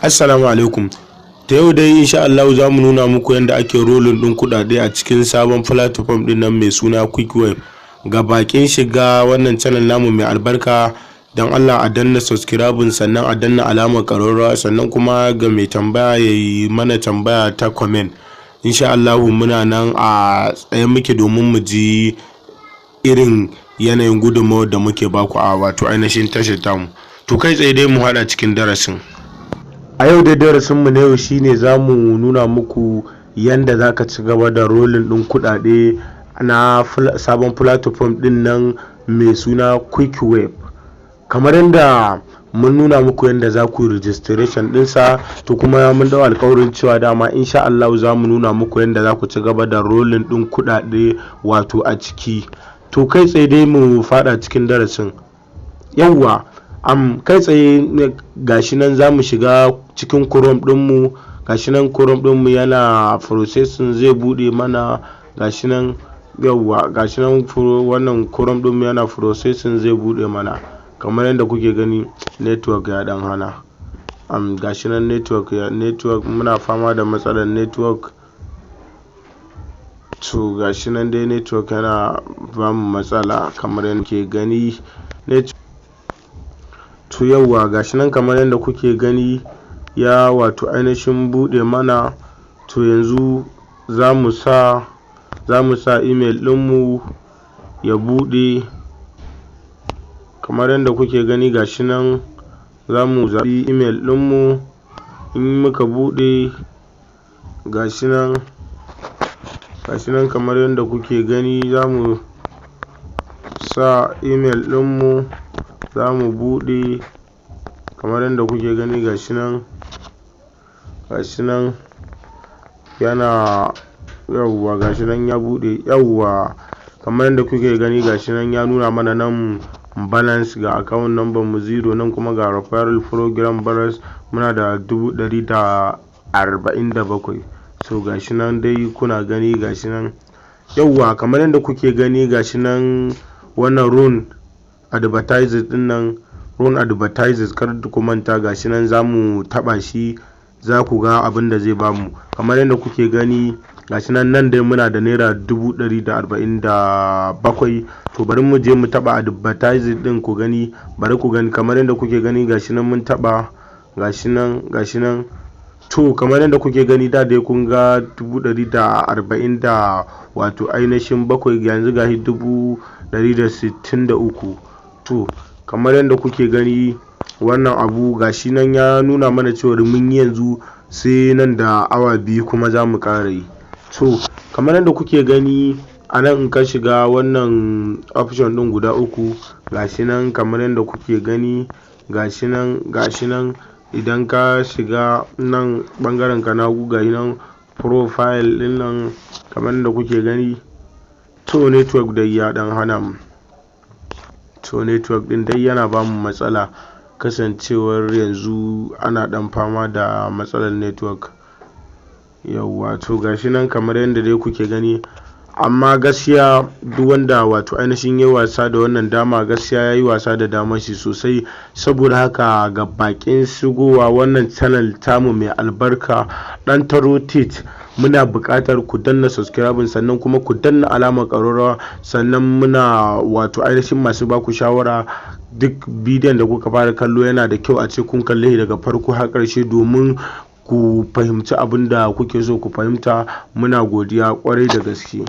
Assalamu alaikum. Ta yau dai, insha Allah, za mu nuna muku yadda ake rolling ɗin kuɗaɗe a cikin sabon platform ɗin nan mai suna Quickweb. Ga bakin shiga wannan channel namu mai albarka, don Allah a danna subscribe, sannan a danna alamar ƙararrawa, sannan kuma ga mai tambaya ya yi mana tambaya ta comment. Insha Allah muna nan a tsaye muke domin mu ji irin yanayin gudunmawar da muke baku a wato ainihin tashar tamu. To, kai tsaye dai mu haɗa cikin darasin. A yau dai, darasinmu na yau shine za mu nuna muku yanda za ka ci gaba da rolling ɗin kuɗaɗe na sabon platform ɗin nan mai suna Quickweb. Kamar yadda mun nuna muku yadda za ku yi registration ɗinsa, to kuma mun dau alkawarin cewa dama insha Allah za mu nuna muku yadda za ku ci gaba da rolling ɗin kuɗaɗe wato a ciki. To, kai tsaye dai mu faɗa cikin darasin. Yawwa, kai tsaye gashi nan za mu shiga cikin Chrome ɗinmu. Gashi nan Chrome ɗinmu yana processing, zai buɗe mana. Gashi nan, yawwa, gashi nan wannan Chrome ɗinmu yana processing, zai buɗe mana. Kamar yadda kuke gani, network ya ɗan hana. Gashi nan network ya network, muna fama da matsalar network. To, gashi nan dai network yana bamu matsala kamar yadda kuke gani. To, yawwa, gashi nan kamar yadda kuke gani ya wato ainihin buɗe mana. To, yanzu za mu sa email ɗinmu ya buɗe. Kamar yadda kuke gani, gashi nan za mu zaɓi email ɗinmu. In muka buɗe, gashi nan, gashi nan kamar yadda kuke gani, za mu sa email ɗinmu, za mu buɗe. Kamar yadda kuke gani, gashi nan, gashi nan yana, yawwa, gashi nan ya buɗe. Yawwa, kamar yadda kuke gani, gashi nan ya nuna mana nan balance, ga account number mu zero, nan kuma ga referral program balance, muna da 147,000. So gashi nan dai kuna gani, gashi nan. Yawwa, kamar yadda kuke gani, gashi nan wannan run advertising din nan, run advertises, kar ku manta, gashi nan zamu taba shi, za ku ga abin da zai bamu. Kamar yadda kuke gani, gashi nan, nan dai muna da ₦147,000. To, bari mu je mu taba advertising din ku gani. Bari ku gani, kamar yadda kuke gani, gashi nan mun taba, gashi nan, gashi nan. To, kamar yadda kuke gani, da dai kun ga 140 da wato ainihin bakwai, yanzu gashi 163,000. To, kamar yadda kuke gani, wannan abu gashi nan ya nuna mana cewar mun yi yanzu, sai nan da awa 2 kuma za mu ƙara yi. To, kamar yadda kuke gani a nan, in ka shiga wannan option ɗin guda uku, gashi nan kamar yadda kuke gani, gashi nan, gashi nan. Idan ka shiga nan ɓangaren ka na hagu, gashi nan profile ɗin nan, kamar yadda kuke gani. To, network dai ya ɗan hana mu. To, network ɗin dai yana bamu matsala, kasancewar yanzu ana ɗan fama da matsalar network. Yauwa, to gashi nan kamar yadda dai kuke gani. Amma gaskiya duk wanda wato ainihin yayi wasa da wannan dama, gaskiya yayi wasa da damar shi sosai. Saboda haka, ga bakin shigowa wannan channel tamu mai albarka, Ɗan Taro Tech, muna buƙatar ku danna subscribe, sannan kuma ku danna alamar ƙararrawa. Sannan muna wato ainihin masu baku shawara, duk bidiyon da kuka fara kallo, yana da kyau a ce kun kalle shi daga farko har ƙarshe domin ku fahimci abin da kuke so ku fahimta. Muna godiya ƙwarai da gaske.